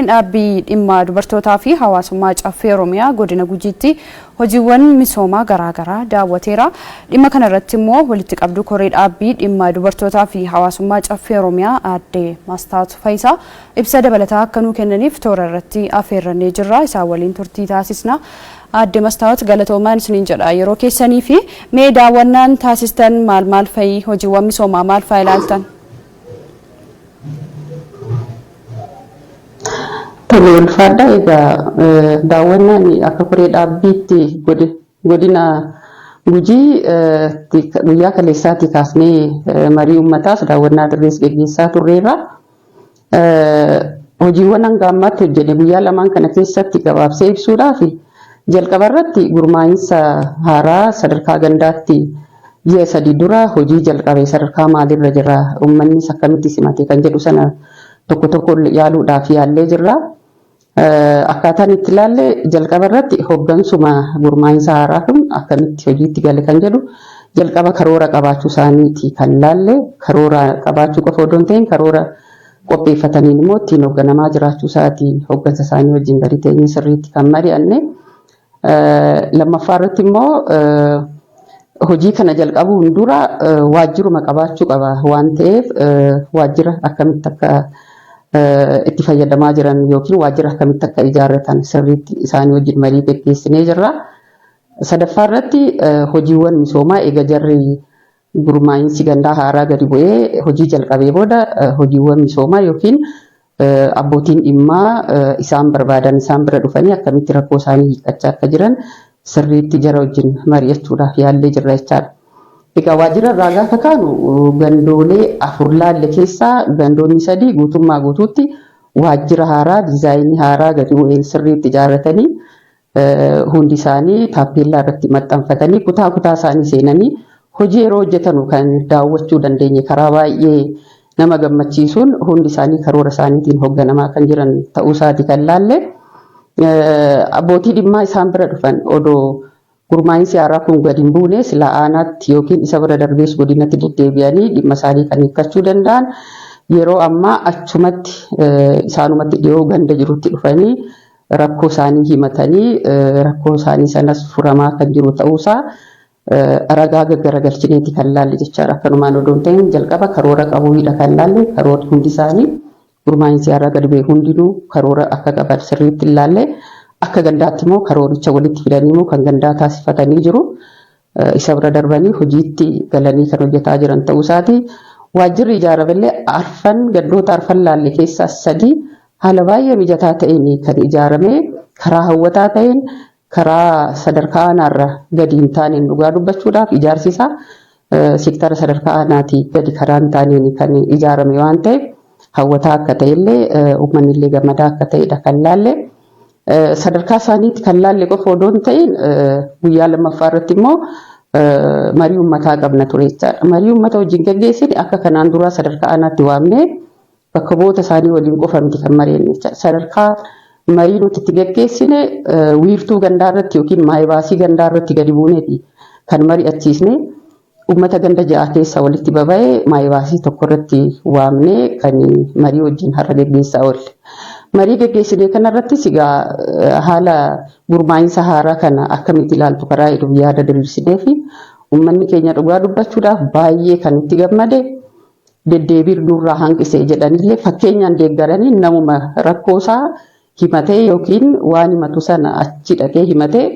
Dhaabbii dhimma dubartootaa fi hawaasummaa Caffee Oromiyaa godina Gujiitti hojiiwwan misoomaa garaagaraa daawwateera. Dhimma kanarratti immoo walitti qabduu koree dhaabbii dhimma dubartootaa fi hawaasummaa Caffee Oromiyaa aadde Mastaat Fayisaa ibsa dabalataa akka nuu kennaniif toora irratti afeerrannee jirra. Isaan waliin turtii taasisna. Aadde Mastaawot, galatoomaan isiniin jedha yeroo keessanii fi mee daawwannaan taasistan maal maal fa'i, hojiiwwan misoomaa maal fa'a ilaaltan? Tole, ulfaadha. Egaa daawwannaan akka koree dhaabbiitti godina Gujii guyyaa kaleessaatii kaasnee marii uummataas daawwannaa dirrees geggeessaa turreerra. Hojiiwwan hanga ammaatti hojjenne guyyaa lamaan kana keessatti gabaabsee ibsuudhaaf, jalqaba irratti gurmaa'insa haaraa sadarkaa gandaatti ji'a 3 dura hojii jalqabe sadarkaa maalirra jira, uummannis akkamitti simate kan jedhu sana tokko tokko yaaluudhaaf yaallee jirra. Akkaataan itti ilaalle, jalqaba irratti hoggansuma gurmaa'insa haaraa kun akkamitti hojiitti gale kan jedhu, jalqaba karoora qabaachuu isaaniiti kan laalle. Karoora qabaachuu qofa odoo hin ta'in, karoora qopheeffataniin immoo ittiin hoogganamaa jiraachuu isaati hoggansa isaanii wajjin gadi teenyee sirriitti kan mari'anne. Lammaffaa irratti immoo hojii kana jalqabuun dura waajjiruma qabaachuu qaba waan ta'eef, waajjira akkamitti akka itti fayyadamaa jiran yookiin waajjira akkamitti akka ijaarratan sirriitti isaanii wajjin marii geggeessinee jirra. Sadaffaa irratti hojiiwwan misoomaa eega jarri gurmaa'insi gandaa haaraa gadi bu'ee hojii jalqabee booda, hojiiwwan misoomaa yookiin abbootiin dhimmaa isaan barbaadan isaan bira dhufanii akkamitti rakkoo isaanii hiikkachaa akka jiran sirriitti jara wajjin mari'achuudhaaf yaallee jirra jechaadha. Egaa waajjira irraa gaafa kaanu, gandoolee afur laalle keessaa gandoonni sadii guutummaa guutuutti waajjira haaraa diizaayinii haaraa gadi bu'een sirriitti ijaarratanii, hundi isaanii taappeellaa irratti maxxanfatanii, kutaa kutaa isaanii seenanii hojii yeroo hojjetanu kan daawwachuu dandeenye, karaa baay'ee nama gammachiisuun hundi isaanii karoora isaaniitiin hoogganamaa kan jiran ta'uu isaati kan laalle. Abbootii dhimmaa isaan bira dhufan odoo gurmaa'insi haaraa kun gadi hin buune silaa aanaatti yookiin isa bira darbees godinatti deddeebi'anii dhimma isaanii kan hiikkachuu danda'an, yeroo ammaa achumatti isaanumatti dhiyoo ganda jirutti dhufanii rakkoo isaanii himatanii, rakkoo isaanii sanas furamaa kan jiru ta'uusaa ragaa gaggaragalchineeti kan laalle jechaadha. Akkanumaan odoo hin ta'in, jalqaba karoora qabuudha kan laalle. Karoorri hundi isaanii gurmaa'insi haaraa gadi bu'e hundinuu karoora akka qaban sirriitti ilaalle. Akka gandaatti immoo karooricha walitti fidanii immoo kan gandaa taasifatanii jiru. Isa bira darbanii hojiitti galanii kan hojjetaa jiran ta'uu isaati. Waajjirri ijaaramellee arfan, gandoota arfan laalle keessaa sadii haala baay'ee mijataa ta'een kan ijaarame, karaa hawwataa ta'een, karaa sadarkaa aanaarra gadi hin taaneen, dhugaa dubbachuudhaaf ijaarsi isaa seektara sadarkaa aanaatii gadi karaa hin taaneen kan ijaarame waan ta'eef, hawwataa akka ta'ellee uummanni illee gammadaa akka ta'edha kan laalle. Sadarkaa isaaniitti kan laalle qofa odoo hin ta'in, guyyaa lammaffaa irratti immoo marii uummataa qabna ture jechaadha. Marii uummata wajjin gaggeessine akka kanaan duraa sadarkaa aanaatti waamnee bakka bu'oota isaanii waliin qofa miti kan mari'anne jechaadha. Sadarkaa marii nuti itti gaggeessine wiirtuu gandaa irratti yookiin maayibaasii gandaa irratti gadi buuneeti kan mari'achiisne. Uummata ganda ja'a keessa walitti baba'ee maayibaasii tokko irratti waamnee kan marii wajjin har'a gaggeessaa oolle. Marii gaggeessine kanarrattis egaa haala gurmaa'insa haaraa kana akkamitti ilaaltu karaa jedhu yaada diriirsinee fi uummanni keenya dhugaa dubbachuudhaaf baay'ee kan itti gammade, deddeebii nurraa hanqise jedhanillee fakkeenyaan deeggaranii, namuma rakkoo isaa himatee yookiin waan himatu sana achi dhaqee himatee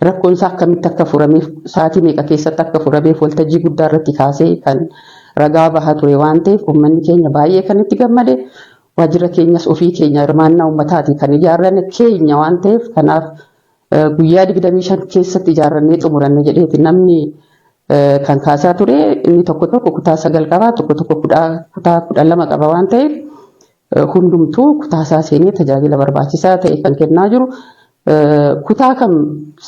rakkoon isaa akkamitti akka furameef, sa'aatii meeqa keessatti akka furameef waltajjii guddaa irratti kaasee kan ragaa bahaa ture waan ta'eef, uummanni keenya baay'ee kan itti gammade, waajjira keenyas ofii keenya hirmaannaa uummataatiin kan ijaarranne keenya waan ta'eef, kanaaf guyyaa 25 keessatti ijaarrannee xumuranne jedheeti namni kan kaasaa ture. Inni tokko tokko kutaa 9 qaba, tokko tokko kutaa 12 qaba waan ta'eef, hundumtuu kutaa isaa seenee tajaajila barbaachisaa ta'e kan kennaa jiru. Kutaa kam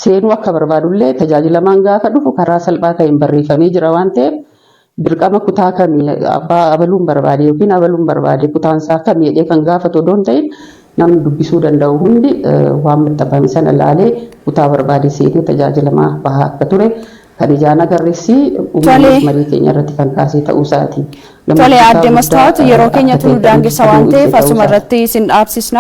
seenuu akka barbaadullee tajaajilamaan gaafa dhufu karaa salphaa ta'een barreeffamee jira waan ta'eef, dirqama kutaa kamii abbaa abaluun barbaade yookiin abaluun barbaade kutaan isaa kamii jedhee kan gaafatu odoo hin ta'in, namni dubbisuu danda'u hundi waan maxxanfame sana laalee kutaa barbaade seenee tajaajilamaa bahaa akka ture kan ijaan agarreessi, uummanni marii keenya irratti kan kaasee ta'uu isaati. Tole, aadde Mastaawot, yeroo keenyatu nu daangessa waan ta'eef asuma irratti isin dhaabsisna.